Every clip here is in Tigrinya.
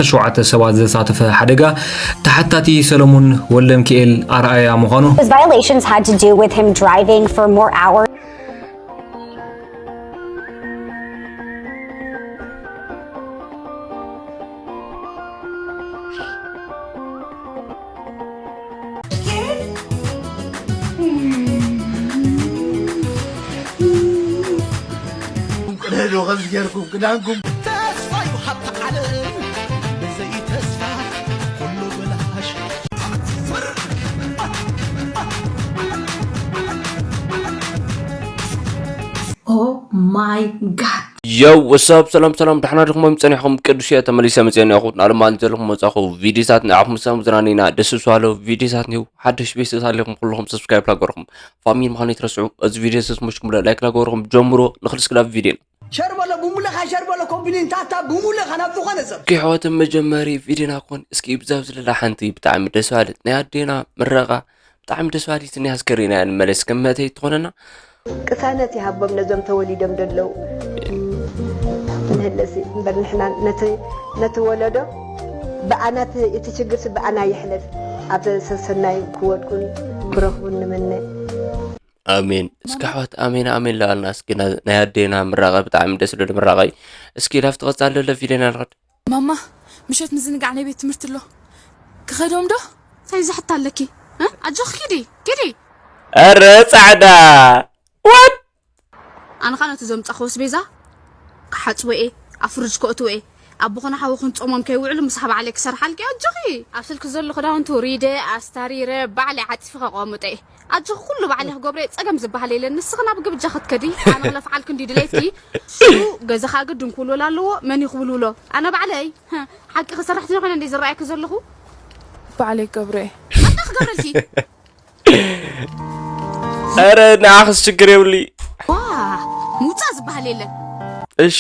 ሸውዓተ ሰባት ዘሳተፈ ሓደጋ ተሓታቲ ሰለሙን ወልደሚካኤል ኣርኣያ ምዃኑ። His violations had to do with him driving for more hours. ዶ ከምዚ ጌርኩም ክዳንኩም ተስፋዩ ሃብተ ዓለም ብዘይ ተስፋ ኩሉ ብላሽ። Oh my god. የው ወሳብ ሰላም ሰላም፣ ደሕና ዲኹም? ጸኒሕኩም ቅዱስ እየ ተመሊሰ መጽኤ እኒኣኹ። ንኣለማን ዘለኹም መጻኹ ቪዲዮታት ንዓኹም ምሳም ዝናኒና ደስ ዝብሃሎ ቪዲዮታት ኒው ሓደሽ ቤተሰብ ኣለኹም ኩልኹም ሰብስክራይብ ላገርኹም ፋሚሊ ምዃኑ ይትረስዑ። እዚ ቪዲዮ ስስ ሙሽኩም ላይክ ላገርኹም ጀምሮ ንኽልስ ክላብ ቪዲዮ ሸር በሎ ብሙልኻ ሸር በሎ ኮምፕሊን ታታ ብሙልኻ ናብ ዝኾነ ሰብ ክሕወትን መጀመሪ ቪዲዮና ኮን እስኪ ብዛብ ዝለላ ሓንቲ ብጣዕሚ ደስ ባለት ናይ ኣዴና ምረቓ ብጣዕሚ ደስ ባሊት እኒያ እስከ ሪና ንመለስ ከም መእተይ ትኾነና። ቅሳነት ይሃቦም ነዞም ተወሊዶም ዘለዉ። ንህለሲ እምበር ንሕና ነቲ ነቲ ወለዶ ብኣና እቲ እቲ ችግርሲ ብኣና ይሕለፍ ኣብ ሰሰናይ ክወድቁን ክረኽቡን ንምነ። ኣሜን። እስኪ ኣሕዋት ኣሜን ኣሜን ለኣልና። እስኪ ና- ናይ ኣዴና ምራቐ ብጣዕሚ ደስ ዝብል ምራቐ እዩ። እስኪ ላፍቲ ቀጻሊ ዘሎ ቪድዮና ንኸድ። ማማ ምሸት ምዝንጋዕ ናይ ቤት ትምህርቲ ኣሎ ክኸዶም ዶ? እንታይ ዝሕታ ኣለኪ? እ? ኣጆኺ ኪዲ ኪዲ። ኣረ ጻዕዳ ዋት ኣነ ኸ ነቲ ዘምጻኹ ኣስቤዛ ክሓጽቦ እየ ኣብ ፍርጅ ከእትዎ እየ። ኣቦኹን ሓውኹን ጾሞም ከይውዕሉ ምሳሕ ባዕለይ ክሰርሓልኪ ኣጆኺ። ኣብ ስልኪ ዘሎ ክዳውንቲ ውሪደ ኣስታሪረ ባዕለይ ዓጺፊ ከቐምጦ እየ። ኣጆኺ ኩሉ ባዕለይ ክገብሮ እየ ጸገም ዝበሃል የለን። ንስኺ ናብ ግብጃ ክትከዲ ኣነ ክለፍዓልኪ እንዲ ድሌትኪ። ሽዑ ገዛኻ ግድን ክውልወል ኣለዎ። መን እዩ ክውልውሎ? ኣነ ባዕለይ። ሓቂ ክሰርሕ ትኾነ እንደ ዝረኣየኪ ዘለኹ። ባዕለይ ክገብሮ እየ። ኣታ ክገብረልኪ። ኣረ ንዓኽስ ችግር የብሊ። ዋ ምውፃእ ዝበሃል የለን። እሺ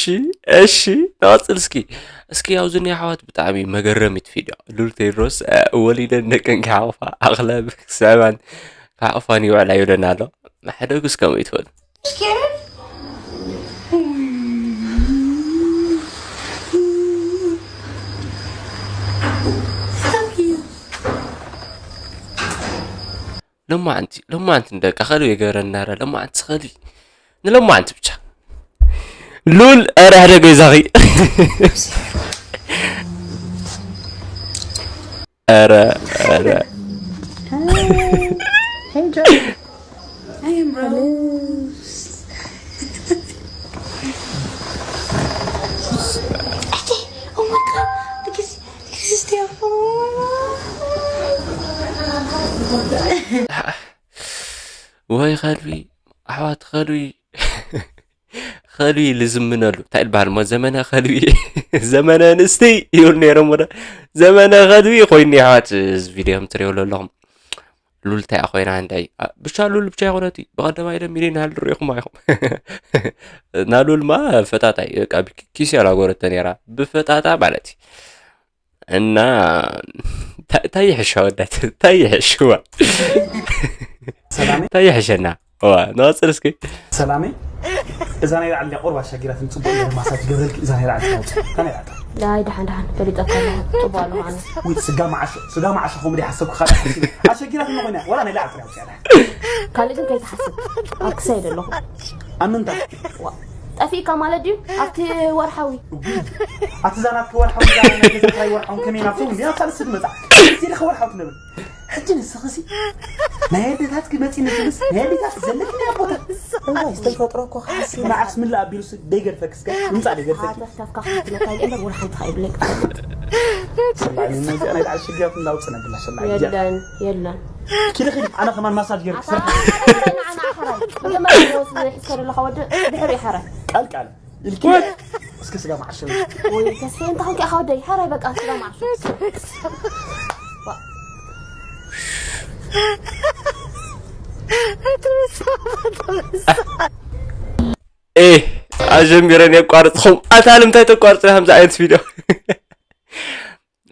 እሺ ንቐፅል እስኪ። እስኪ ኣብዚ ናይ ኣሕዋት ብጣዕሚ መገረሚት ቪድዮ ሉል ቴድሮስ እ፣ ወሊደን ደቀን ክሓቑፋ ኣኽለብ ክስዕባን ክሓቑፋን ይውዕላ ይብለና ኣሎ። ሕደጉስ ከምኡ ይትበሉ። ሎማዓንቲ ሎማዓንቲ ንደቃ ኸልቢ የገረና ረ ሎማዓንቲ ኸልቢ ንሎማዓንቲ ብቻ ሉል ኧረ ሕደ ገዛኺ ኧረ ኧረ Hey, Joe. I am Rose. Oh my god, look at, look at this damn. ወይ ኸልቢ ኣሕዋት ኸልቢ ኸልቢ ልዝምነሉ እንታይ ልበሃል ሞ ዘመነ ኸልቢ ዘመነ ኣንስቲ ይብል ነይሮም ወደ ዘመነ ኸልቢ ኮይኑ ኣሕዋት እዚ ቪድዮ ከም ትሪእዎ ኣለኹም ሉል እንታይ ኮይና እንታይ ብቻ ሉል ብቻ ይኮነቲ ብቀደማ ኢለ ሚሊዮን ያህል ሪኢኹማ ኢኹም ናሉልማ ፈጣጣ እዩ በቃ ኪስ ያላጎረተ ነራ ብፈጣጣ ማለት እዩ እና እንታይ ይሕሻ ወዳት እንታይ ይሕሽዋ ሰላመይ እንታይ ይሕሸና ዋ ንቐፅል እስኪ ሰላመይ እዛ ናይ ላዕሊ ቆርባ ኣሻጊራትን ጽቡቅ ኢለ ማሳጅ ገብረልኪ እዛ ናይ ላዕሊ ትወጽእ እታ ናይ ላዕሊ ዳይ ደሓን ደሓን ፈሊጠካ ኣለኹ ጽቡቅ ኣለኹ ኣነ ወይ ስጋ መዓሾ ስጋ መዓሾ ከምኡ ሓሰብኩ ካልእ ሓሲበ ኣሻጊራትን ኮይና ወላ ናይ ላዕሊ ጥራይ ኣውፅያ ደሓን ካልእ ግን ከይትሓስብ ኣብ ክሳይ ዘለኹ ኣብ ምንታይ ጠፊእካ ማለት ድዩ ኣብቲ ወርሓዊ ኣቲ ዛናት ከወርሓዊ ዛና ናይ ገዛ ክራይ ወርሓውን ከመይ ናብ ሰው እንዲያ ካልእ ስድ መጻ እዚ ኢለ ከወርሓዊ ትነብር ሕጂ ንስኺ ሲ ናይ ኣዴታትኪ መጺ ንስምስ ናይ ኣዴታት ዘለኪ ናይ ኣቦታት እዋይ ዝተፈጥሮ እኮ ክሓስብ መዓስ ምላእ ኣቢሉስ ደይገድፈክስ ከ ምምጻእ ደይገድፈኪ ሃተፍተፍካ ክትነካ ኢለ እምበር ወላ ሓንቲ ከይብለይ ክትፈልጥ ሰላዒ ነዚኣ ናይ ላዕሊ ሽግራት እንዳውፅእ ነብላ ሰላዒ እዚኣ የለን የለን ኪዲ ኺዲ ኣነ ከማን ማሳጅ ገይርክ ስራሕ ንዓና ኣኸራይ መጀመርያ ዝወስድ ሒዝካ ዘለኻ ወዲ ድሕሪ ሓራይ ቃል ቃል ኢልኪ እስኪ ስጋ መዓሸዊ ወይ ተስፋ እንታይ ኮንካ ኢኻ ወደይ ሓራይ በቃ ስጋ መዓሸ ኤ ኣጀሚረን የቋርፅኹም ኣታ ንምንታይ ተቋርፅና ከምዚ ዓይነት ቪድዮ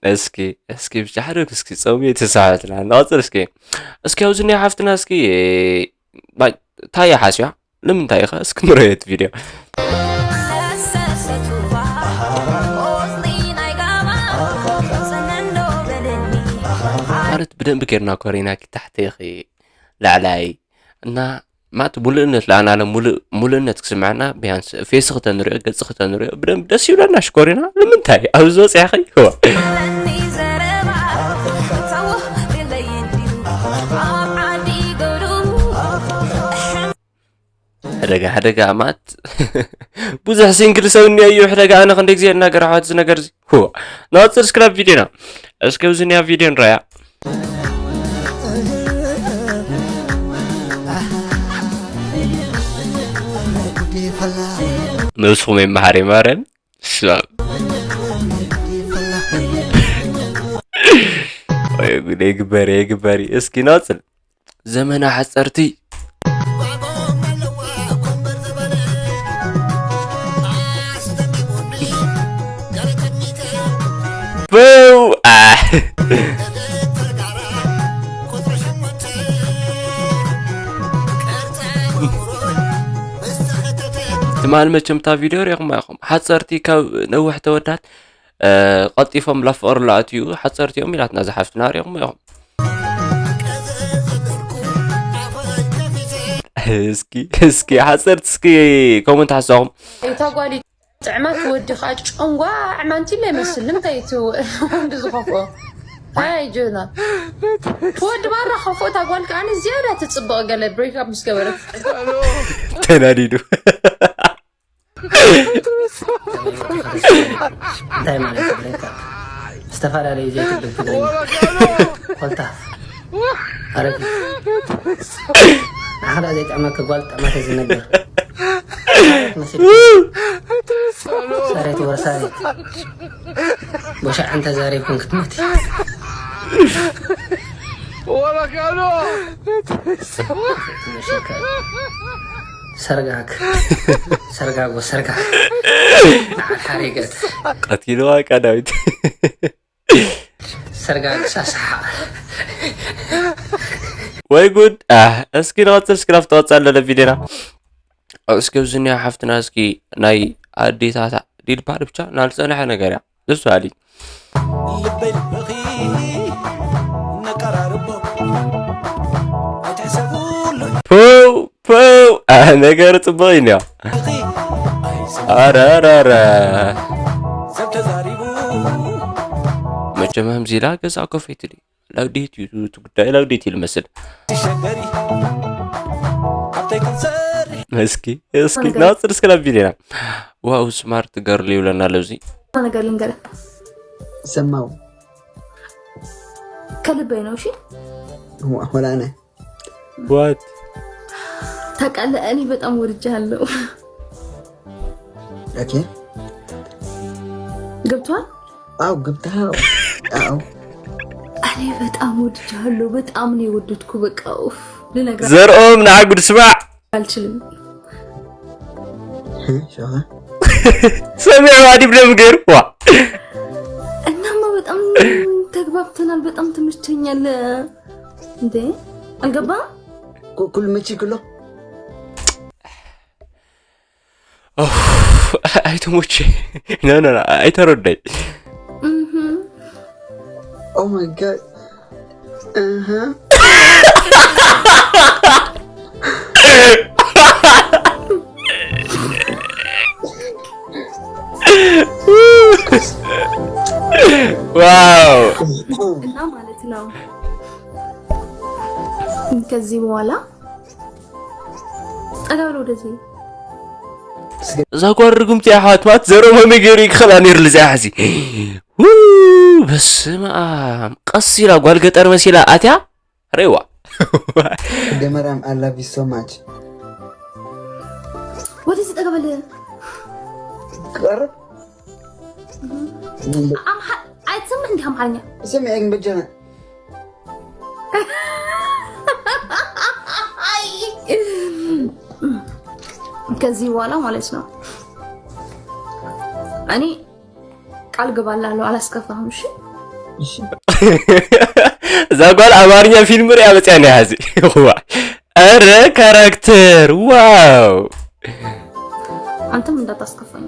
እስኪ እስኪ ብቻ ሓደ እስኪ ፀውሚ የተሳፈትና ንቐፅል እስኪ እስኪ ኣብዚ ናይ ሓፍትና እስኪ ታይ ሓስያ ንምንታይ ኢኻ እስኪ ንረየት ቪድዮ ማለት ብደንብ ጌርና ኮሪና ታሕቲ ላዕላይ እና ማለት ሙሉእነት ለኣና ለ ሙሉእነት ክስምዐና ቢያንስ ፌስ ክተንሪኦ ገጽ ክተንሪኦ ብደንብ ደስ ይብለና ሽኮሪና ንምንታይ ኣብዚ ወፅያኸ ይዋ ሕደጋ ሕደጋ ማት ብዙሕ ሲንግል ሰብ እኒኦ እዩ ሕደጋ ኣነ ክንደ ግዜ እናገር ኣሕዋት እዚ ነገር እዚ ሁ ናወፅር እስክራብ ቪድዮና እስከ ብዝኒያ ቪድዮ ንራያ ንስኹም የመሃር የማርያም ስላም ወይ ጉድ የግበሪ የግበሪ እስኪ ናፅል ዘመና ሓፀርቲ በው ትማል መቸምታ ቪድዮ ሪኹማ ኢኹም ሓፀርቲ ካብ ነውሕ ተወዳት ቀልጢፎም ላፍቕሪ ላኣትዩ ሓፀርቲ እዮም ኢላትና ዝሓፍትና ሪኹማ ኢኹም እስኪ እስኪ ሓፀርቲ እስኪ ኮመንት ሓሳኹም እታ ጓል ጥዕማ ትወዲ ከዓ ጨንጓ ዕማንቲ ኢለ ይመስል ንምንታይ እቲ ወንዲ ዝኸፍኦ ኣይ ጆና ትወዲ ባራ ከፍኦ እታ ጓል ከዓ ዝያዳ ትፅብቕ ገለ break up ምስ ገበረት ተናዲዱ እንታይ ማለት እዩ ብሬካ ዝተፈላለዩ ዘይትብል ትግርኛ ኮልታፍ ኣረጊት ንዓኻ ደኣ ዘይጥዕመካ ጓል ጥዕመተ ዝነግር መሲልካ ሳሬት ወረ ሳሬት ቦሻዕን ተዛሪብክን ክትመቲ ወረካሎ ሰርጋክ ሰርጋጎ ሰርጋክ ንዓል ሓሪገት ቀቲልዋ እቃ ዳዊት ሰርጋክ ሳስሓ ወይ ጉድ ኣህ እስኪ ንቐፅል እስኪ ናብቲ ቀፃል ለለ ቪድዮና እስኪ ኣብዚ እኒኣ ሓፍትና እስኪ ናይ ኣዴታታ ዲልባል ብቻ ናልፀንሐ ነገር እያ ደስ በሃሊ ልበይ ልበኺ ነቀራርቦ ኣይትሕሰብሉ ፖው ፖው ኣህ ነገር ፅቡቅ እዩ እኒኦ ኣረረረ ሰብ ተዛሪቡ መቸም ከምዚ ኢላ ገዛ ኮፍ ኣይትሊ ላውዴት እዩ እቲ ጉዳይ ላውዴት እዩ ልመስል ትሸገሪ ኣብተይ ክንሰርሕ እስኪ እስኪ ናፅር እስኪ ናብ ቪድዮና ዋው ስማርት ገርል ይብለና ኣለዚ ነገር ልንገርህ ሰማው ከልበይ ነው እሺ ወላነ ዋት ታውቃለህ እኔ በጣም ወድጃለሁ ኦኬ ገብቷል አው ገብተሃል አው እኔ በጣም ወድጃለሁ በጣም ነው የወደድኩ በቃ ኡፍ ልነግርህ ዘርኦም ንዓጉድ ስማዕ አልችልም ሸኻ ሰሚዕ ዋዲብ ደም ገይሩ ዋ እናማ በጣም ተግባብተናል በጣም ትምችተኛለህ እንዴ አልገባህም ኩሉ መቺ ክሎ ኣይትሙች ኖ ኖ ኖ ኣይተረዳይ እህ Oh my god. Uh-huh. ዋው እና ማለት ነው ከዚህ በኋላ ጠጋ ብሎ ወደዚህ እዛ ጓል ርግምቲ ኣሕዋት ማለት ዘርኦም ከመይ ገይሩ ይክኸላ ነይሩ ልዚኣ ሕዚ ው በስመ ኣብ ቀስ ኢላ ጓል ገጠር መሲላ ኣትያ ሬዋ Demaram, I love you so much. ወደዚህ ጠጋ በል ቀረብ አምሓ- አይትሰማህ እንዲህ አማርኛ ስምዒ ግን በጀና ከዚህ በኋላ ማለት ነው እኔ ቃል ገባላለሁ አላስከፋህም እሺ እዛ ጓል ኣማርኛ ፊልም ሪያ መፅያ ናይ ሀዚ ዋ ኧረ ካራክተር ዋው አንተም እንዳታስከፋኝ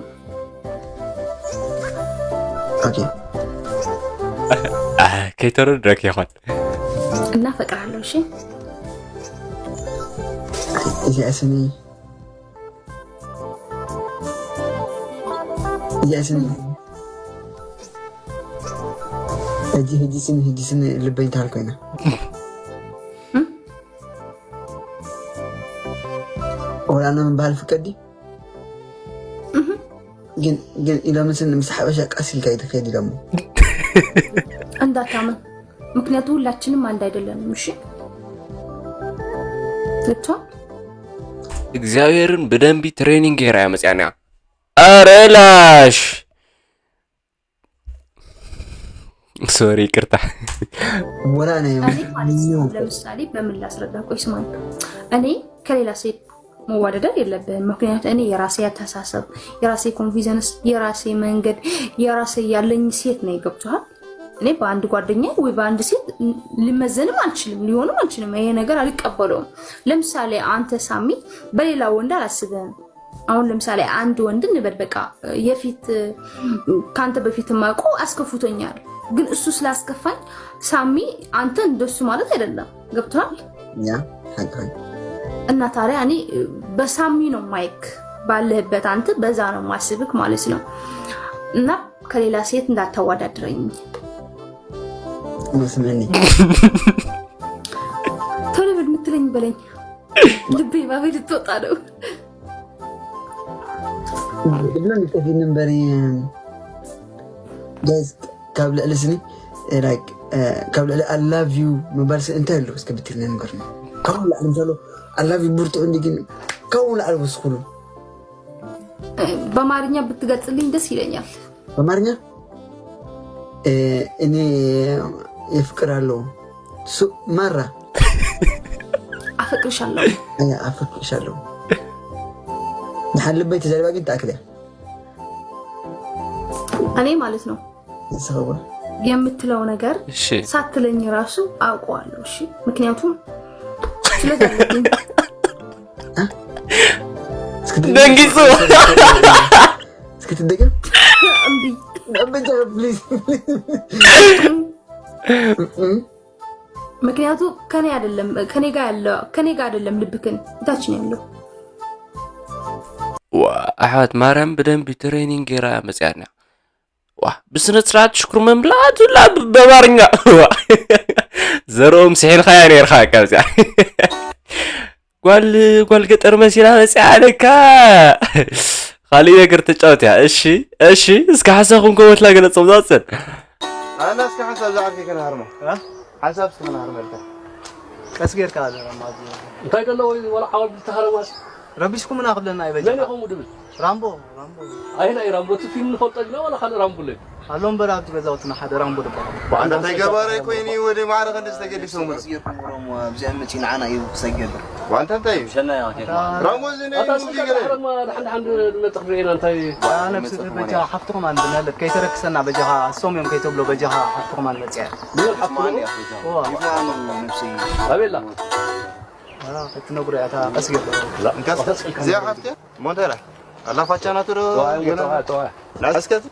Okay. ከይተረድረክ ይኾን እና ፈቅራለሁ። እሺ እዚኣ ስኒ እዚኣ ስኒ ሕጂ ሕጂ ስኒ ሕጂ ስኒ ልበኝ ታል ኮይና ወላ ነ ምባል ፍቀዲ ግን ግን ኢሎምስን ምስ ሓበሻ ቀስ ኢልካ ይትከድ ኢሎሞ እንዳታምን። ምክንያቱ ሁላችንም አንድ አይደለንም። እሺ ልቷ እግዚኣብሔርን ብደንቢ ትሬኒንግ ገይራ እያ መፅያንያ። ኣረ ላሽ ሶሪ ይቅርታ። ወላ ናይ እኔ ማለት ነው። ለምሳሌ በምን ላስረዳ? ቆይ ስማኝ፣ እኔ ከሌላ ሴት መዋደደር የለብህም። ምክንያቱ እኔ የራሴ አተሳሰብ፣ የራሴ ኮንፊደንስ፣ የራሴ መንገድ፣ የራሴ ያለኝ ሴት ነው። ገብቶሃል? እኔ በአንድ ጓደኛ ወይ በአንድ ሴት ሊመዘንም አልችልም፣ ሊሆንም አልችልም። ይሄ ነገር አልቀበለውም። ለምሳሌ አንተ ሳሚ በሌላ ወንድ አላስብህም። አሁን ለምሳሌ አንድ ወንድ እንበል በቃ የፊት ከአንተ በፊት ማቆ አስከፉቶኛል፣ ግን እሱ ስላስከፋኝ ሳሚ አንተ እንደሱ ማለት አይደለም። ገብቶሃል? ያ ሐቅን እና ታዲያ እኔ በሳሚ ነው ማይክ ባለህበት አንተ በዛ ነው ማስብክ ማለት ነው። እና ከሌላ ሴት እንዳታወዳድረኝ። መስመኒ ቶሎ በል ምትለኝ በለኝ። ልቤ ባቤ ልትወጣ ነው። ብሎ ንጠፊ ነበር ጋይስ ካብ ልዕሊ ስኒ like ካብ ልዕሊ I love you ምባል ስኒ እንታይ ኣሎ እስከ ብትልና ነገር ነው ካብ ላዕሊ ምሳሎ I love you ብርቱ እንዲ ግን ካብ ላዕሊ ወስኩሉ በአማርኛ ብትገልጽልኝ ደስ ይለኛል። በአማርኛ እኔ የፍቅር አለው ማራ አፈቅርሻለሁ። አፈቅርሻለሁ። ንሓን ልበይ ተዛሪባ ግን ተኣክለ እኔ ማለት ነው ንስኸዋ የምትለው ነገር እሺ ሳትለኝ ራሱ አውቀዋለሁ። እሺ ምክንያቱም ስለዚህ ደንጊጹ እስክትደገም እምቢ በጃ please ምክንያቱ ከኔ አይደለም ከኔ ጋር ያለው ከኔ ጋር አይደለም ልብክን እታችን ያለው ዋ ኣሕዋት ማርያም ብደንቢ ትሬኒንግ ገይራ መፅያና ዋ ብስነ ስርዓት ሽኩር መምላት ላ በማርኛ ዘርኦም ስሒልካያ ነርካ ካብዚኣ ጓል ጓል ገጠር መሲላ መፅያ ኣለካ ካልእ ነገር ተጫወት እያ እሺ እሺ እስከ ሓሳኹም ከወትላ ገለፆም ዛፅን ኣና እስከ ሓሳብ ዝዓርከ ከነሃርሞ ሓሳብ እስከ ከነሃርመልካ ቀስ ጌርካ እንታይ ገለ ወይ ወላ ሓወል ዝተሃረማት ረቢሽኩምና ክብለና ይበጃ መን ኢኹም ድብል ራምቦ ራምቦ ኣይና ራምቦ እቲ ፊልም ንፈልጦ ዲና ወላ ካልእ ራምቦ ኣሎ ኣሎ እምበር ኣብቲ ገዛውትና ሓደ ራምቦ ዝበሃል እንታይ ገባራይ ኮይኑ ወደ ማዕረ ክንዲ ዝተገዲሶም ዚርኩም ሮሞ ኣብዚኣ መፂ ንዓና እዩ ክሳይ ገብር ዋንታ እንታይ እዩ ሸና ያው ቴክማ ራሞ እዚ ናይ ኣታ ሙዚ ስልካ ገለ ድሓረማ ድሓን ድሓን ንመፅእ ክንርኢ ኢና እንታይ ነብሲ በጃ ሓፍትኹም ኣን ብናለት ከይተረክሰና በጃኻ ኣሶም እዮም ከይተብሎ በጃኻ ሓፍትኹም ኣን መፅያ ብመን ሓፍትኹም ዋ ነብሲ ኣቤላ ክትነግሮ እያ እታ ቀስ ገበረ እንካስ እዚኣ ሓፍትያ ሞንተራ ኣላፋቻ ናቱ ዶ ገና ናስከት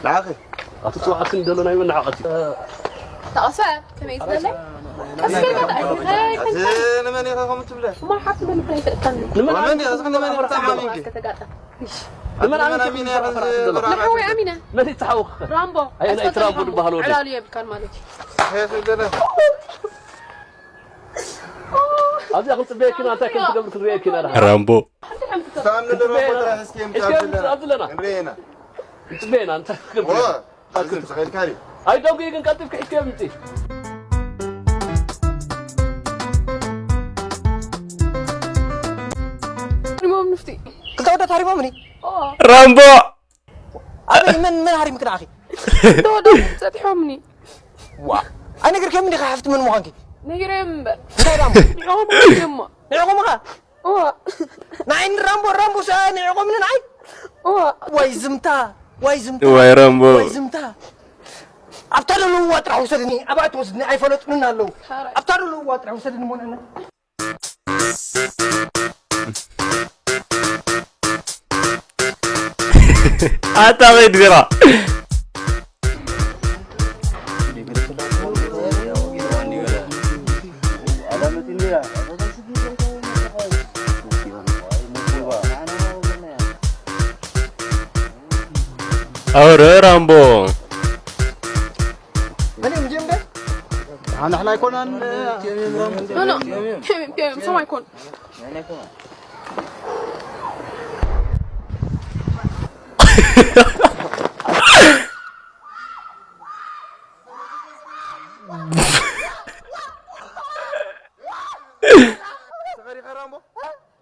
ንዓኺ ኣቲ ፅዋዕክን ደሎ ናይ መናዓቐቲ ተቐሰ ከመይ ዝበለ ቀስከ እንታይ ኣቲ ንመን ኢኻ ከምኡ ትብለ እሞ ሓፍቲ በሉ ከይተእተኒ ንመን ኢኻ ንመን ኢኻ ተማሚንኪ ከተጋጠም ንመን ንመን ኣሚንኪ ኣሚነ ኢኻ ንሓወይ ኣሚነ መን ይተሓወኽ ራምቦ ኣየናይ እቲ ራምቦ ዝበሃል ወዲ? ዕላሉ የብልካን ማለት እዩ ሕየት ገለ ኣብዚኣ ክንፅበየኪ ኢና እንታይ ከም ትገብር ክንርእየኪ ኢና ደሓ ራምቦ ታም ንደረቦ ጥራሕ እስኪ እስኪ ምጻብለ ኣብዚ ኣለና ንሬና ንፅበየና እንታይ ወ ኣዝም ጽኸልካሪ ኣይደጉ ግን ቀልጢፍ ክሕከ ምፂ ሪሞም ንፍቲ ክልተ ወዳት ሃሪሞምኒ ራምቦ ኣበይ መን መን ሃሪምክ ንዓኺ ተወደ ጸጢሖምኒ ዋ ኣይነገርከምኒ ዲኻ ሓፍቲ መን ምዃንኪ ነጊረዮም እምበር እንታይ ዳሞ ንዕኦም ሃሪሞማ ንዕቑምኻ እዋ ንዓይኒ ራምቦ ራምቦ ሰ ንዕቑምኒ ንዓይ እዋ ዋይ ዝምታ ዋይ ዝምታ ዋይ ራምቦ ዋይ ዝምታ ኣብታ ዘለውዋ ጥራሕ ውሰድኒ ኣብኣ ትወስድኒ ኣይፈለጥንን ኣለዉ ኣብታ ዘለውዋ ጥራሕ ውሰድኒ ሞንዕና ኣታ ኸይድ ዜራ ኣውረ ራምቦ ኣነ ምጀምበር ኣነ ሕላይ ኮናን ኖ ኖ ቴሜም ቴሜም ሰማይ ኮን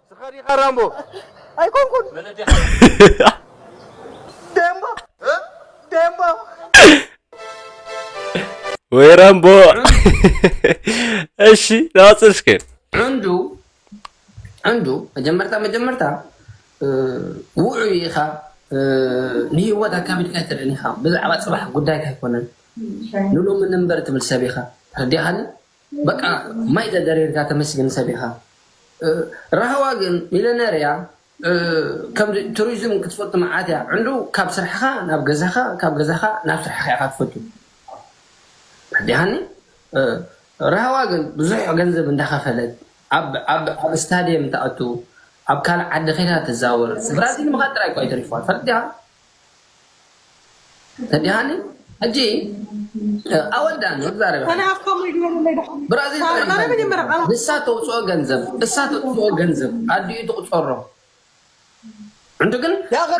ስኻ ዲኻ ራምቦ ኣይኮንኩን ደምቦ ደምቦ ወይ ራምቦ እሺ ናፅል እስከ ዕንዱ ዕንዱ መጀመርታ መጀመርታ ውዑይ ኢኻ ንህይወት ኣካቢድካ ኣይትርእን ኢኻ ብዛዕባ ፅባሕ ጉዳይካ ኣይኮነን ንሎሚ ንንበር ትብል ሰብ ኢኻ ተረዲኻኒ በቃ ማይ ተደሪርካ ተመስግን ሰብ ኢኻ ራህዋ ግን ሚለነር እያ ከም ቱሪዝም ክትፈልጡ መዓት እያ ዕንዱ ካብ ስራሕኻ ናብ ገዛኻ ካብ ገዛኻ ናብ ስራሕኻ ኢኻ ትፈቱ ተረዲኻኒ ራህዋ ግን ብዙሕ ገንዘብ እንዳኸፈለት ኣብ ኣብ ኣብ ስታድየም ትኣቱ ኣብ ካልእ ዓዲ ኸይዳ ትዛወር ብራዚል ምኻድ ጥራይ እኮ ኣይተሪፍዋ ትፈልጥ ዲኻ ተዲሃኒ ሕጂ ኣወዳኒ ዛረበ ብራዚል ንሳ ተውፅኦ ገንዘብ እሳ ተውፅኦ ገንዘብ ኣዲኡ ትቁፀሮ እንቱ ግን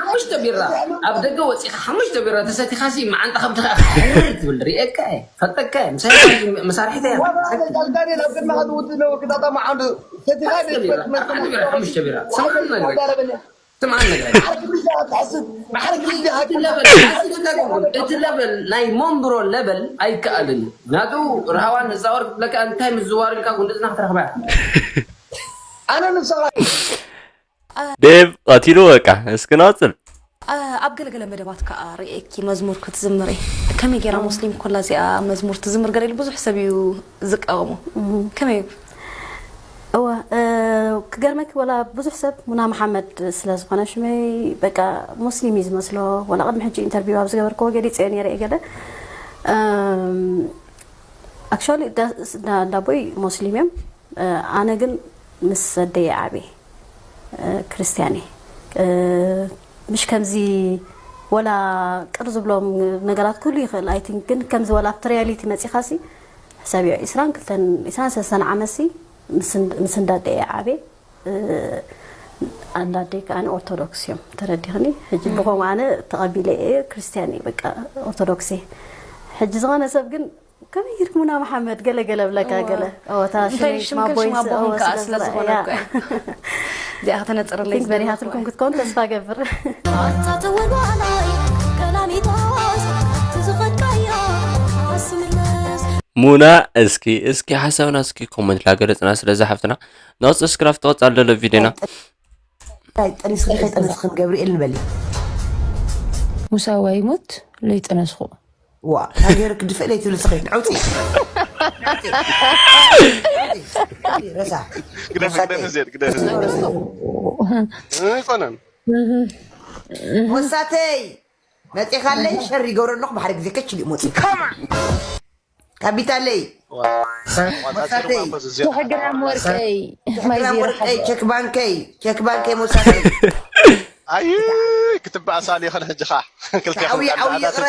ሓሙሽተ ቢራ ኣብ ደገ ወፂኻ ሓሙሽተ ቢራ ተሰቲኻሲ መዓንጣ ከም ትኽእል ትብል ሪኤካ እየ ፈልጠካ እየ ምሳይ መሳርሒተ እያ ሓሙሽተ ቢራ ስምዓን ነግረካ ስምዓን ነግረካ እቲ ለበል ናይ ሞንብሮ ለበል ኣይከኣልን እዩ ምክንያቱ ረሃዋን ንዛወር ክብለካ እንታይ ምዝዋር ኢልካ ጉንድዝና ክትረኽባ ኣነ ንሰኻ ዴቭ ቀቲሉ በቃ እስኪ ናፅል ኣብ ገለገለ መደባት ከዓ ርእየኪ መዝሙር ክትዝምሪ ከመይ ገይራ ሙስሊም ኮላ እዚኣ መዝሙር ትዝምር ገለ ኢሉ ብዙሕ ሰብ እዩ ዝቃወሙ ከመይ እዩ እወ ክገርመኪ ወላ ብዙሕ ሰብ ሙና መሓመድ ስለ ዝኾነ ሽመይ በቃ ሙስሊም እዩ ዝመስሎ ወላ ቅድሚ ሕጂ ኢንተርቪው ኣብ ዝገበርክዎ ገሊፀዮ ነይረ እየ ገለ ኣክቹዋሊ እንዳቦይ ሙስሊም እዮም ኣነ ግን ምስ ኣደይ ዓብየ ክርስትያን እየ ምሽ ከምዚ ወላ ቅር ዝብሎም ነገራት ክህሉ ይኽእል ኣይ ቲንክ ግን ከምዚ ወላ ኣብቲ ሪያሊቲ መፂኻሲ ሕሳብ እዮ ዒስራን ክልተን ዒስራን ሰለስተን ዓመትሲ ምስ እንዳደየ ዓብየ ኣንዳደይ ከዓ ኦርቶዶክስ እዮም ተረዲኽኒ ሕጂ ብኸምኡ ኣነ ተቐቢለ እየ ክርስትያን እየ በቃ ኦርቶዶክስ እየ ሕጂ ዝኾነ ሰብ ግን ከመይ ጌርኪ ሙና መሓመድ ገለ ገለ ብለካ ገለ እታ እንታይ ሽምክን ሽማ ቦይስ ሽማ ቦኽን እወ ከዓ ስለ ስለ ዝኾነ ዝረኣያ እኮ እያ። እዚኣ ከተነፅርለይ ቲንክ ዝደለኹ በሪሃትልኩም ክትከውን ተስፋ ገብር ኣታ ተወልዋላይ ቀላሚጦስ ትዝኸድካዮ ኣስምለስ ሙና እስኪ እስኪ ሓሳብና እስኪ ኮመንት ላገለፅና ስለዛ ሓፍትና ናብ ሰብስክራይብ ትቐፃል ደሎ ቪድዮና ጠኒስኺ ከይጠነስኽን ገብርኤል ንበሊ ሙሳ ዋይሞት ለይጠነስኹ ዋ ሃገር ክድፈለይ ትብል ስኺ ዕውፂ ረሳ ግደፍ ግደፍ ዜድ ግደፍ ኣይኮነን ወሳተይ መፂኻለይ ሸር ይገብረ ኣለኹ ብሓደ ግዜ ከችል እዩ መፂ ካቢታለይ ወሳተይ ትሕግራም ወርቀይ ማይ ግራም ዜሮ ወርቀይ ቸክ ባንከይ ቸክ ባንከይ መሳተይ ኣይ ክትበኣሳል ይኽእል ሕጂ ኸዓ ክልተ ዓብዪ ዓብዪ ይቕረ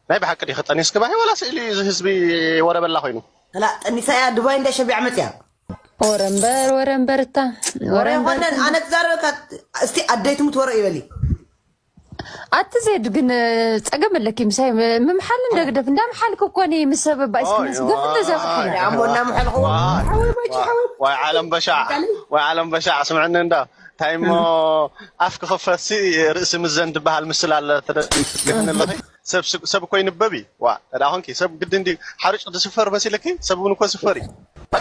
ናይ ብሓቂ ዲኺ ጠኒስኪ ባሂ ዋላ ስእሊ እዚ ህዝቢ ወረ በላ ኮይኑ ላ ጠኒሳ እያ ዱባይ እንዳ ሸቢዓ መፅያ ወረ እምበር ወረ እምበር እታ ወረ ይኾነን ኣነ ትዛረበካ እስቲ ኣደይ ትሙት ወረ ይበሊ ኣቲ ዜድ ግን ጸገም ኣለኪ ምሳይ ምምሓል እንደ ግደፍ እንዳ ምሓልኩ እኮ እኔ ምስ ሰብ ባይ እስኪ መስገፍ እንደ ሰብ ሓላ ኣሞ እናምሐልኹ ዋይ ዓለም በሻዕ ዋይ ዓለም በሻዕ ስምዕኒ እንዳ እንታይ እሞ ኣፍ ክኸፈትሲ ርእሲ ምዘን ትበሃል ምስል ኣለ ተደግፍን ኣለኺ ሰብ ሰብ እኮ ይንበብ እዩ ዋ ተዳ ኾንኪ ሰብ ግድን ድዩ ሓሩጭ ዝስፈር መሲልኪ ሰብ እውን እኮ ዝስፈር እዩ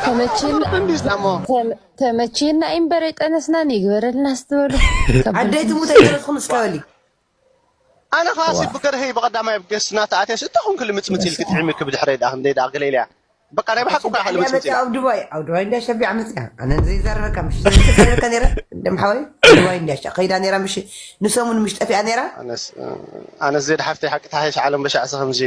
ተመችና እንዲስ ዳሞ ተመ- ተመችና እምበር የጠነስናን ይግበረልና ስትበሉ ኣደይ ትሙት ኣይደረስኩም እስካ በሊ ኣነ ኻሲ ብገርሀይ ብቐዳማይ ኣብ ገስትና ተኣትያስ እታ ኹንክ ልምፅምፅ ኢልክ ጥዒምክ ብድሕረይ ደኣ ክንደይ ደኣ ገለ ኢለያ በቃ ናይ ብሓቂ እኮ ሓልበት መጽያ። ኣብ ዱባይ ኣብ ዱባይ እንዳ ሸቢዓ መጽያ ኣነ ዘይዛረበካ ምሽ ዘይዛረበካ ነይረ። እንደም ሓወይ ኣብ ዱባይ እንዳ ሸ ከይዳ ነይራ ምሽ ንሰሙን ምሽ ጠፊኣ ነይራ። ኣነስ ኣነስ ዜድ ሓፍተይ ሓቂ ተሓሽ ዓለም በሻዕሰ ከምዚ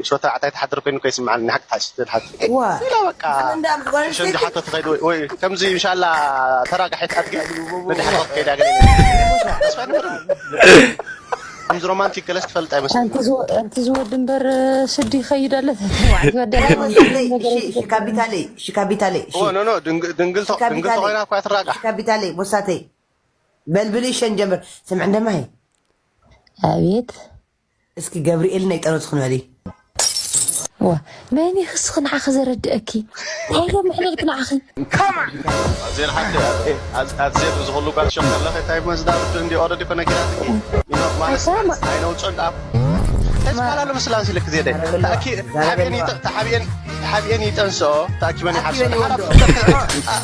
ምስ ወተባዕታይ ተሓድር ኮይኑ እኮ ይስምዓኒ። ሓቂ ተሓሽ ዜድ ሓፍተይ ዋ ኢላ በቃ ኣነ እንዳ ምስ ጓል ሸንዲ ኣንስተይቲ ሓቶ ትኸይድ ወይ ወይ ከምዚ ኢንሻላ ተራጋሒት ኣድጊ ብድሓር ከይዳ ገለ ተስፋ ንብር ከምዚ ሮማንቲክ ገለስ ትፈልጥ ኣይመስለኒ። ኣንቲ ዝወ- ኣንቲ ዝወድ እምበር ስዲ ይኸይድ ኣለ ተዋዕት ወደ ካፒታለይ እሺ፣ እሺ፣ ካፒታለይ እሺ፣ ካፒታለይ እሺ፣ ኦ ኖ ኖ ድንግ- ድንግልቶ ድንግልቶ ካፒታለይ ኮይና እኳ ትራጋሕ። እሺ፣ ካፒታለይ ቦሳተይ በልብሊ ሸን ጀምር ስምዕ እንደማይ ኣቤት እስኪ ገብርኤል ናይ ጠረጽ ክንበሊ ዋ መን እዩ ክስኺ ንዓኺ ዘረድአኪ? እንታይ ዶ ምሕለልክ ንዓኺ? ዜድ ሓቂ ኣብ ዜድ ዝኽሉ ጓል ሸም ከለኺ እንታይ መዝዳርቱ እንዲ ኦረዲ ኮነ ኪራትኪ ማለት ኣይነውፅን ኣብ ተስፋላሉ ምስላን ሲልክ ዜደ ተሓብየን ይጠ- ተሓብየን ተሓብየን ይጠንስኦ ተኣኪበን ይሓርሶ ተሓብየን ይወልዶ።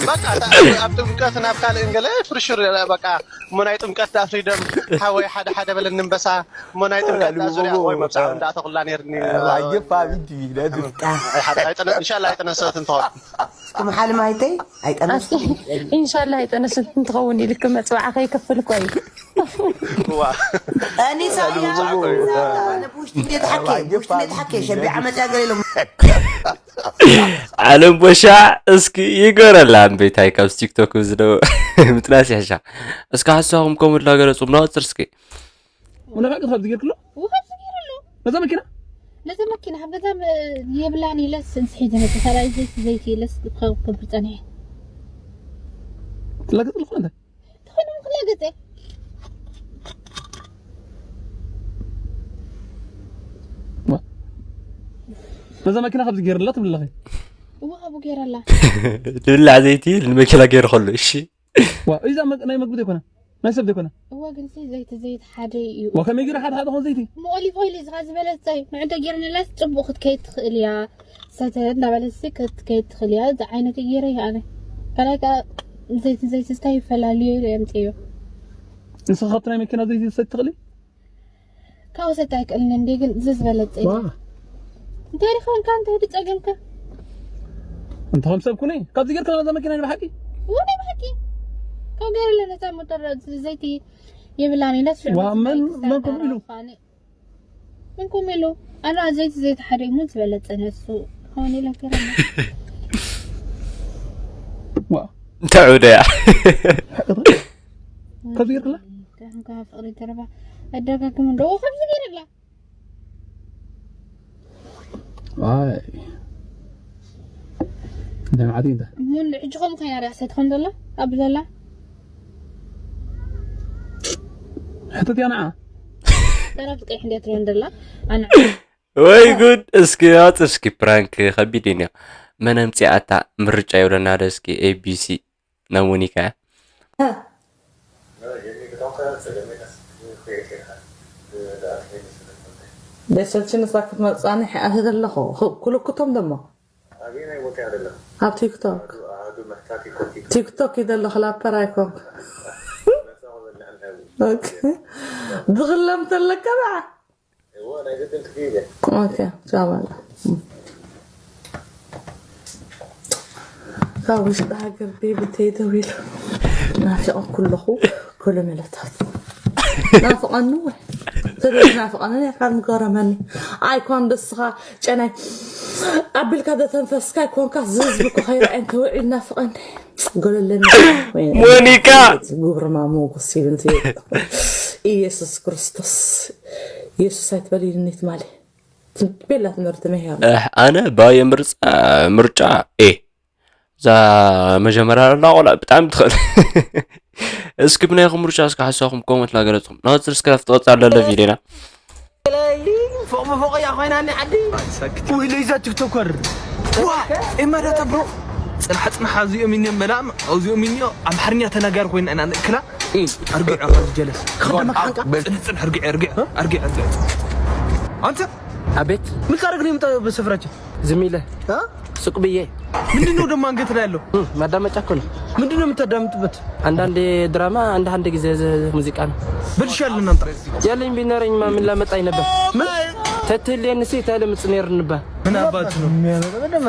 በቃ ተኣ- ኣብ ጥምቀት ናብ ካልእ እንገለ ፍርሽር በቃ እሞ ናይ ጥምቀት ዳ ፍሪደም ሓወይ ሓደ ሓደ በለኒ እምበሳ እሞ ናይ ጥምቀት ዳ ዙርያ ወይ መብዛዕቱ እንዳእተኹላ ነርኒ ኣይፋ ቢዲ ነዱ እንሻላ ኣይጠነሰት እንትኾን እስኩም ሓልም ኣይተይ ኣይጠነስ እስኪ ኢንሻላ ኣይጠነስት እንትኸውን ኢልክ መፅዋዓ ከይከፍል እኮ እዩ ዋ ኣኒሳ እያ ውሽጢ ቤት ሓኬ ውሽጢ ቤት ሓኬ ሸቢዓ መፅያ ገለ ኢሎም ዓለም ቦሻ እስኪ ይገረላ ኣንበይታይ ካብ ቲክቶክ ዝደው ምጥናስ ይሕሻ እስካ ሓሳኹም ከምኡ ላገለጹ ምናወፅር እስኪ ወነፋቂ ትኸብዚ ጌርክሎ ውኸብዚ ጌርሎ ነዛ መኪና ነዛ መኪና ካብ ገዛ የብላን ኢለስ እንስሒት ነቲ ካልኣይ ዘይቲ ዘይቲ ኢለስ ክብር ጸኒሐ ትላገጽ ኣለኹ እንተ ትኾነ ምኽላ ገጸ ነዛ መኪና ካብዚ ጌርላ ትብለኺ እዋ ካብኡ ጌረላ ድብላዕ ዘይቲ ንመኪና ጌር ከሎ እሺ ዋ እዛ መ- ናይ መግቢ ዘይኮነ ናይ ሰብ ዘይኮነ እዋ ግን ሲ ዘይቲ ዘይት ሓደ እዩ ዋ ከመይ ገይረ ሓደ ሓደ ኾን ዘይቲ ሞሊፍ ኦይል ዝኻ ዝበለጸ ንዕንተ ጌርንላስ ጽቡቕ ክትከይድ ትኽእል እያ ሰተ እንዳበለሲ ክትከይድ ትኽእል እያ እዚ ዓይነት ገይረ እያ ኣነ ካልኣይ ከዓ ዘይቲ ዘይቲ ስታይ ይፈላልዮ ኢለ የምፅዮ ንስኻ ካብቲ ናይ መኪና ዘይቲ ዝሰቲ ትኽእል ካብ ወሰድቲ ኣይክእልን እንዴ ግን እዚ ዝበለጸ እዩ። ዋ እንታይ ዲኻ እንካ እንታይ ድጸገምካ? እንተ ከም ሰብ ኩነ ካብዚ ጌርካ ነዛ መኪና ናይ ብሓቂ ወደ ብሓቂ ካብ ገይረ ለነታ ሞተር ዘይቲ የብላን ኢለ ስዑ ዋ መን መን ከምኡ ኢሉ ምን ኮም ኢሉ ኣና ዘይቲ ዘይቲ ሓደ እሞ ዝበለጸ ነሱ ሆን ኢለ ገረመ ዋ እንታይ ወደያ ካብዚ ጌርክላ ፍቕሪ ተረፋ ኣደጋግም እንዶ ከምዚ ገይረላ ኣይ ደምዓት እንተ ሙን ሕጂ ከም ከይና ሪያ ሰት ከም ዘላ ኣብ ዘላ ሕተት ያና ተረፍ ቀይ ሕንዲያ ትሮን ዘላ ኣና ወይ ጉድ እስኪ ኣጽ እስኪ ፕራንክ ከቢድ እዩ መን ኣምጺኣታ ምርጫ ይብለና ዶ እስኪ ኤቢሲ ናይ ሞኒካ ደሰልችንሳ ክትመጻኒ ሕኣተ ዘለኹ ኩልኩቶም ደሞ ኣብ ቲክቶክ ቲክቶክ እዩ ዘለኹ ላፐር ኣይኮንኩ ብክለም ተለካ ደዓ ኦኬ ቻው በቃ ካብ ውሽጢ ሃገር ቤቢ ተይደዊሉ ናፊቐኩ ኣለኹ ኮለመለታት ናፍቐኒ ወይ ተደይ ናፍቐኒ ካብ ምገረመኒ ኣይኮን ደስኻ ጨናይ ኣቢልካ ዘተንፈስካ ኣይኮንካ ዝህዝቢ እኮ ከይረኣየን ተውዒል ናፍቐኒ ገለለኒ ሞኒካ ግብርማ ሞጎስ ይብል ኢየሱስ ክርስቶስ ኢየሱስ ኣይትበል ኢልኒ ትማሊ ቤላ ትምህርቲ መሄር ኣነ ባየ ምርጫ ምርጫ ኤ እዛ መጀመርያ ላ ቆልዓ ብጣዕሚ ትኽእል እስኪ ብናይኹም ምርጫ እስኪ ሓሳኹም ኮመንት ላገለፅኩም ናወፅር እስከ ፍትቐፃ ኣለለ ቪድዮና ፎቕ ብፎቕ እያ ኮይናኒ ዓዲ ውይለይ እዛ ቲክቶከር ዋ ኤማዳ ተብሮ ፅንሓ ፅንሓ እዚኦም እኒኦም መላም እዚኦም እኒኦ ኣምሓርኛ ተናጋሪ ኮይና ኢና ንእክላ ኣርጊዕ ጀለስ ክኸደመካ ሓንቃ ፅንሕ ፅንሕ ኣርጊዕ ኣርጊዕ ኣርጊዕ ኣርጊዕ ኣንተ ኣቤት ምን ታደርግ ነው የምጣ በሰፈራችን ዝም ይለ እ? ሱቅ ብዬ ምንድን ነው ደግሞ አንገት ላይ ያለው ማዳመጫ እኮ ነው ምንድን ነው የምታዳምጥበት አንዳንዴ ድራማ አንዳንድ ጊዜ ሙዚቃ ነው ብልሻል እናምጣ ያለኝ ቢኖረኝማ ምን ላመጣኝ ነበር ምን ተትህልየንስ የታለ ምጽ ነይርንባ ናባቱ ነው።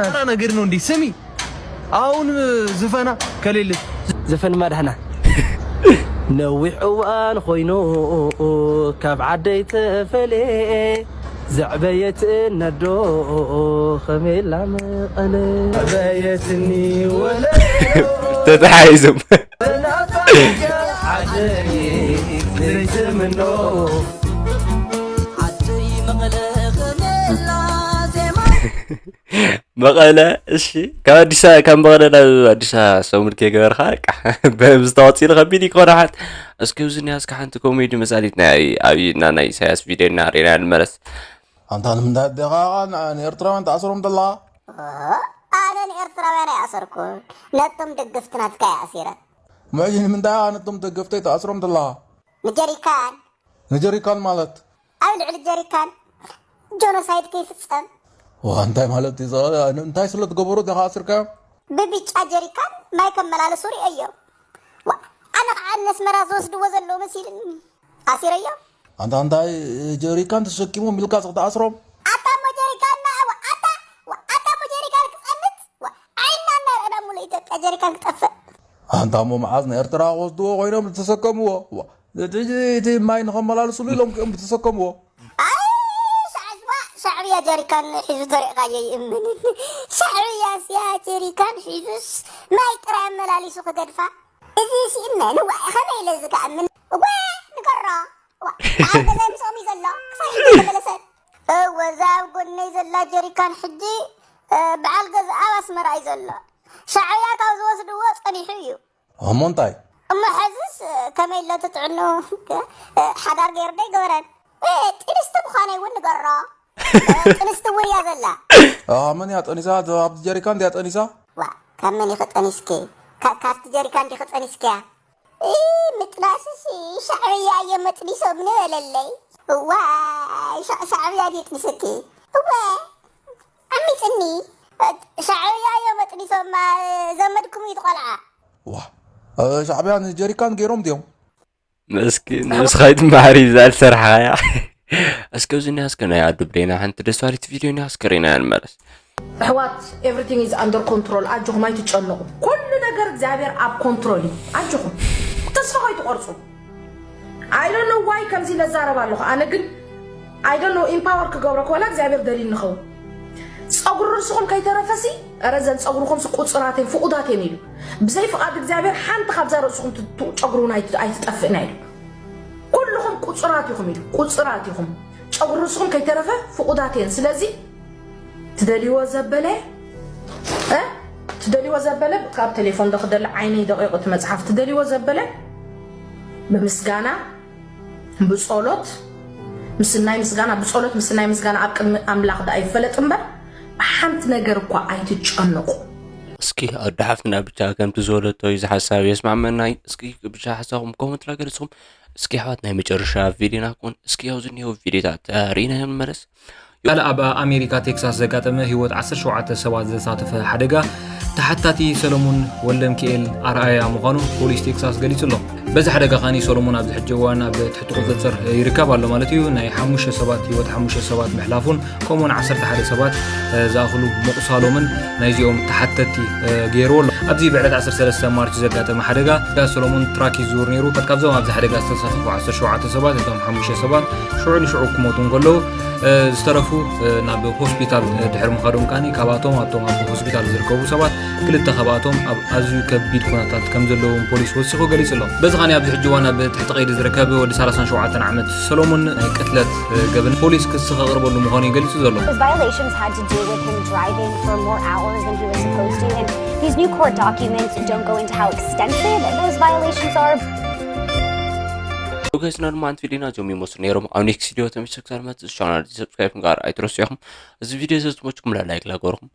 ተራ ነገር ነው እንዴ? ስሚ፣ አሁን ዝፈና ከሌለ ዘፈን ማድሃና ነዊሕ እዋን ኮይኑ ካብ ዓደይ ተፈለ ዘዕበየት ነዶ ከመላ መቐለ ዘዕበየትኒ ወለ ተተሓሒዞም ዓደይ ዘይትምኖ ዓደይ መቐለ ከመላ ዜማ መቐለ። እሺ፣ ካብ ኣዲስ ኣበባ ካብ መቐለ ናብ ኣዲስ ኣበባ ሰሙን ከይገበርካ በቃ ብዝተወፂሉ ከቢድ ይኮነ ሓት። እስኪ ኣብዚ ኒያስካ ሓንቲ ኮሜዲ መፃሊት ናይ ኣብይና ናይ ኢሳያስ ቪድዮ እና ሬና ንመለስ። ኣንታ ንምንታይ ዲኻ ንኤርትራውያን ተኣስሮም ዘለኻ? ኣነ ንኤርትራውያን ኣይኣሰርኩን፣ ነቶም ደገፍቲ ናትካ እየ ኣሲረ። ምዕጂ ንምንታይ ነቶም ደገፍተይ ተኣስሮም ዘለኻ? ንጀሪካን ንጀሪካን ማለት? ኣብ ልዕሊ ጀሪካን ጆኖሳይድ ከይፍጸም። ዋ እንታይ ማለት እዩ? እንታይ ስለ ትገበሩ ዲኻ ኣስርካዮም? ብብጫ ጀሪካን ማይ ከመላልሱ ርእየዮም። ዋ፣ ኣነ ከዓ ነስመራ ዝወስድዎ ዘለዉ መሲልኒ ኣሲረዮም። ኣንታ እንታይ ጀሪካን ተሸኪሞም ኢልካ ስኽ ተኣስሮም? ኣታ እሞ ጀሪካን ና ኣታ ኣታ እሞ ጀሪካን ክጸንት ዓይና እናረእና ሙሉ ኢትዮጵያ ጀሪካን ክጠፍእ። ኣንታ እሞ መዓዝ ንኤርትራ ክወስድዎ ኮይኖም ዝተሰከምዎ? ዋ፣ እቲ እቲ ማይ ንኸመላልስሉ ኢሎም ክኦም ዝተሰከምዎ። ኣይ ሻዕባ ሻዕብያ ጀሪካን ሒዙ ተሪእኻዮ ይእምንን። ሻዕብያ ስያ ጀሪካን ሒዙስ ማይ ጥራይ ኣመላሊሱ ክገድፋ። እዚ ሲእመን ዋ ከመይ ኢለ እዚ ክኣምን? ዋ ንገሮ ዋ በዓል ገዛይ ምስኦም እዩ ዘሎ ክሳብ ሕጂ ተመለሰት። እወ እዛ ኣብ ጎነይ ዘላ ጀሪካን ሕጂ በዓል ገዛኣ ኣብ ኣስመራ እዩ ዘሎ። ሻዕብያ ካብ ዝወስድዎ ጸኒሑ እዩ። እሞ እንታይ? እሞ ሕዝስ ከመይ ኣሎ ትጥዕኑ? ሓዳር ገይሩ ዶ ይገበረን? ጥንስቲ ምዃነይ እውን ንገሮ። ጥንስቲ እውን እያ ዘላ። መን እያ ጠኒሳ? ኣብቲ ጀሪካን ድያ ጠኒሳ? ዋ ካብ መን ኢኺ ጠኒስኪ? ካብቲ ጀሪካን ዲኺ ጠኒስኪያ? ምጥናስስ ሻዕብያ እዮም መጥኒሶምኒ በለለይ። እዋ ሻዕብያ ድዩ ጥኒስኪ? እወ ዓሚፅኒ። ሻዕብያ እዮም መጥኒሶማ። ዘመድኩም እዩ ትቆልዓ። ዋ ሻዕብያ ንጀሪካን ገይሮም ድዮም? እስኪ ንስኻ ይትመሃር እዩ ዝኣል ሰርሓያ። እስኪ ኣብዚ ኒያ እስከ ናይ ኣዱ ብሬና ሓንቲ ደስ ባሪት ቪድዮ ኒያ እስከ ሬና ንመለስ። ኣሕዋት everything is under control ኣጆኹም ኣይትጨነቑ ኩሉ ነገር እግዚኣብሔር ኣብ ኮንትሮል እዩ ኣጆኹም ተስፋ ከይትቆርፁ I don't know why ከምዚ ኢለ ዛረብ ኣለኹ ኣነ ግን I don't know empower ክገብረኩ ዋላ እግዚኣብሔር ደልዩ ንኸውን ፀጉሪ ርስኹም ከይተረፈሲ ረ ዘን ፀጉርኹምሲ ቁፁራት እየን ፍቑዳት እየን ኢሉ ብዘይ ፍቓድ እግዚኣብሔር ሓንቲ ካብዛ ርእስኹም ጨጉሪ እውን ኣይትጠፍእና ኢሉ ኩልኹም ቁፁራት ኢኹም ኢሉ ቁፁራት ኢኹም ጨጉሪ ርስኹም ከይተረፈ ፍቑዳት እየን ስለዚ ትደልይዎ ዘበለ ትደልይዎ ዘበለ ካብ ቴሌፎን ዶ ክደሊ ዓይነይ ደቂቑ እቲ መፅሓፍ ትደልይዎ ዘበለ ብምስጋና ብፀሎት ምስናይ ምስጋና ብፀሎት ምስናይ ምስጋና ኣብ ቅድሚ ኣምላኽ ደኣ ይፈለጥ እምበር ብሓንቲ ነገር እኳ ኣይትጨነቑ እስኪ ኣዶ ሓፍትና ብቻ ከምቲ ዝበለቶ እዩ ዝሓሳብ የስማዕመናይ እስኪ ብቻ ሓሳብኩም ኮመንት ላገለፅኩም እስኪ ኣሕዋት ናይ መጨረሻ ቪድዮና ክኾን እስኪ ኣብዚ እኒሀው ቪድዮታት ርኢና እዮም ንመለስ። ካልእ ኣብ ኣሜሪካ ቴክሳስ ዘጋጠመ ህይወት ዓሰርተ ሸውዓተ ሰባት ዘሳተፈ ሓደጋ ተሓታቲ ሰለሙን ወልደምኪኤል ኣርኣያ ምዃኑ ፖሊስ ቴክሳስ ገሊጹ ኣሎ። በዚ ሓደጋ ኻኒ ሰሎሞን ኣብዚ ሕጂ እዋን ኣብ ትሕቲ ቁጽጽር ይርከብ ኣሎ ማለት እዩ። ናይ ሓሙሽተ ሰባት ህይወት ሓሙሽተ ሰባት ምሕላፉን ከምኡውን ዓሰርተ ሓደ ሰባት ዝኣኽሉ ምቑሳሎምን ናይዚኦም ተሓተቲ ገይርዎ ኣሎ። ኣብዚ ብዕለት ዓሰርተ ሰለስተ ማርች ዘጋጠመ ሓደጋ ሰሎሞን ትራክ ይዝውር ነይሩ። ካብዞም ኣብዚ ሓደጋ ዝተሳተፉ ዓሰርተ ሸውዓተ ሰባት እቶም ሓሙሽተ ሰባት ሽዑ ንሽዑ ክሞቱ እንከለዉ ዝተረፉ ናብ ሆስፒታል ድሕሪ ምኻዶም ከኣ ካብኣቶም ኣብቶም ኣብ ሆስፒታል ዝርከቡ ሰባት ክልተ ካብኣቶም ኣብ ኣዝዩ ከቢድ ኩነታት ከም ዘለዎም ፖሊስ ወሲኹ ገሊጹ ኣሎ። በዚ ኸኒ ኣብዚ ሕጂ እዋን ኣብ ትሕቲ ቀይዲ ዝርከብ ወዲ ሰላሳን ሸውዓተን ዓመት ሰሎሞን ናይ ቅትለት ገበን ፖሊስ ክሲ ከቕርበሉ ምዃኑ እዩ ገሊጹ ዘሎ። His violations had to do with him driving for more hours than he was supposed to, and these new court documents don't go into how extensive those violations are. ኦኬ ስና ድማ ኣንቲ ቪዲዮና እዚኦም ይመስሉ ነይሮም። ኣብ ኔክስት ቪዲዮ ተመልሰ ክሳብ መጽእ ቻናል ሰብስክራይብ ምግባር ኣይትረስዑ ኢኹም። እዚ ቪዲዮ እዚ ዝመችኩም ላይክ ላገርኩም